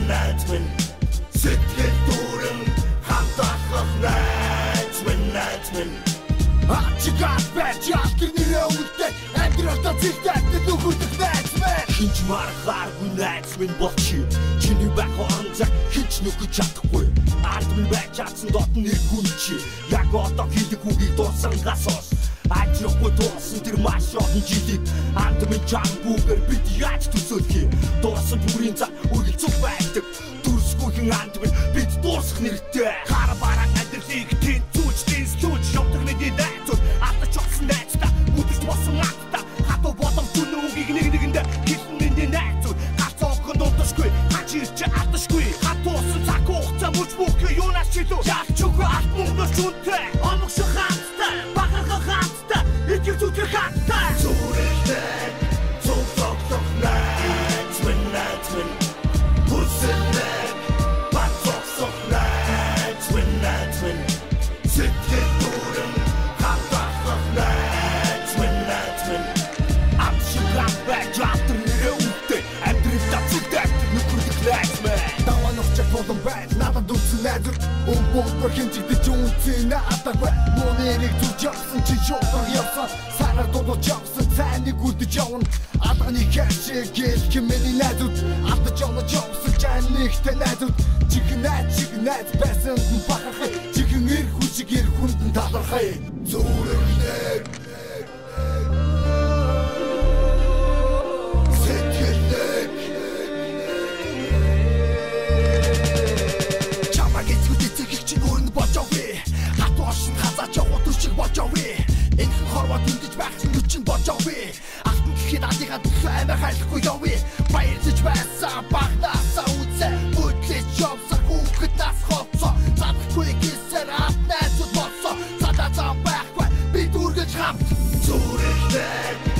минь, найз минь. Сэтгэл дүүрэн хамт алхах найз минь, найз минь. Ачигаас байж алтар нэрээ үлдээ. Амьдралдаа зэгтээ нөхөрдөх найз минь. Хинч мархааргүй найз минь бол чи. Чиний байх орон зай хинч нөхөж чадахгүй. Ард минь байж чадсан дотн нэр хүн чи. Яг одоо хийдэг үгийг дуусангаас хойш ажрахгүй дууссан тэр маш олон жилийг анд минь чамгүйгээр бид яаж төсөөлөх юм? Дууссан бүрийн цаг үргэлжлэх байдаг. Дүрсгүйхэн анд минь бид дуусах нэртэй. Хар бараан амьдралыг тэнцвүүж дэнслүүж явдаг миний найзууд. Алдаж олсон найздаа бүдэж босон атта. Хатуу боломж үнийг нэг нэгэндээ хэлнэ миний найзууд. Галц охин дурдашгүй, хач ирч алдашгүй. Хатуусан цаг хугацаа мөч мөхөө юунаас ч илүү. Ялч үгүй алт мөнгөс үнэтэй. Омог шиг хамттай, бахархах хамттай, итгэх зүтгэх хамттай. Зүрхтэй цуг цогцох найз минь, найз минь. Хүсэлтэй бат цогцох найз минь, найз минь. Сэтгэл дүүрэн хамт алхах найз минь, найз минь. Ам шиг хамт байж алтар нэрээ үлдээ. Амьдралдаа зүгтээ нөхөрлөх найз минь. Даваа нөхчөх тулан байж надад үтсэн найзууд. Өнгөөр хинжигдэж үнцэн наадаггүй. Муу нэрийг зүж явсан чи шудраг явсан. Сараар дуудаж явсан цайныг үлдэж явна. Алганы хэшиг гэл хэмээний найзууд. Алдаж явна явсан чанигтэй найзууд. Чихэн найз шиг найз байсан бахархай. Чихэн эр хүн шиг эр хүнд нь талархай. Зүрхнээ сэтгэлээ чамайг эцгүүд эцэгхийг чинь өрн болж явъя. Хатуу оршинд хазаач явах өдөр шиг болж явъя. Энхэн хорвоо тэмдэж байх нь чинь болж явъя. Алтан гэхэд адыгаа төлөө амиа хайлахгүй явъя. Баярлаж байсан багнаасаа үзээ. Бүтлэж явсан хүүхэд нас хоцоо. Задахгүй гэсээр алт найзууд болсон. Задаа зам байхгүй бид үргэлж хамт. Зүрхнээ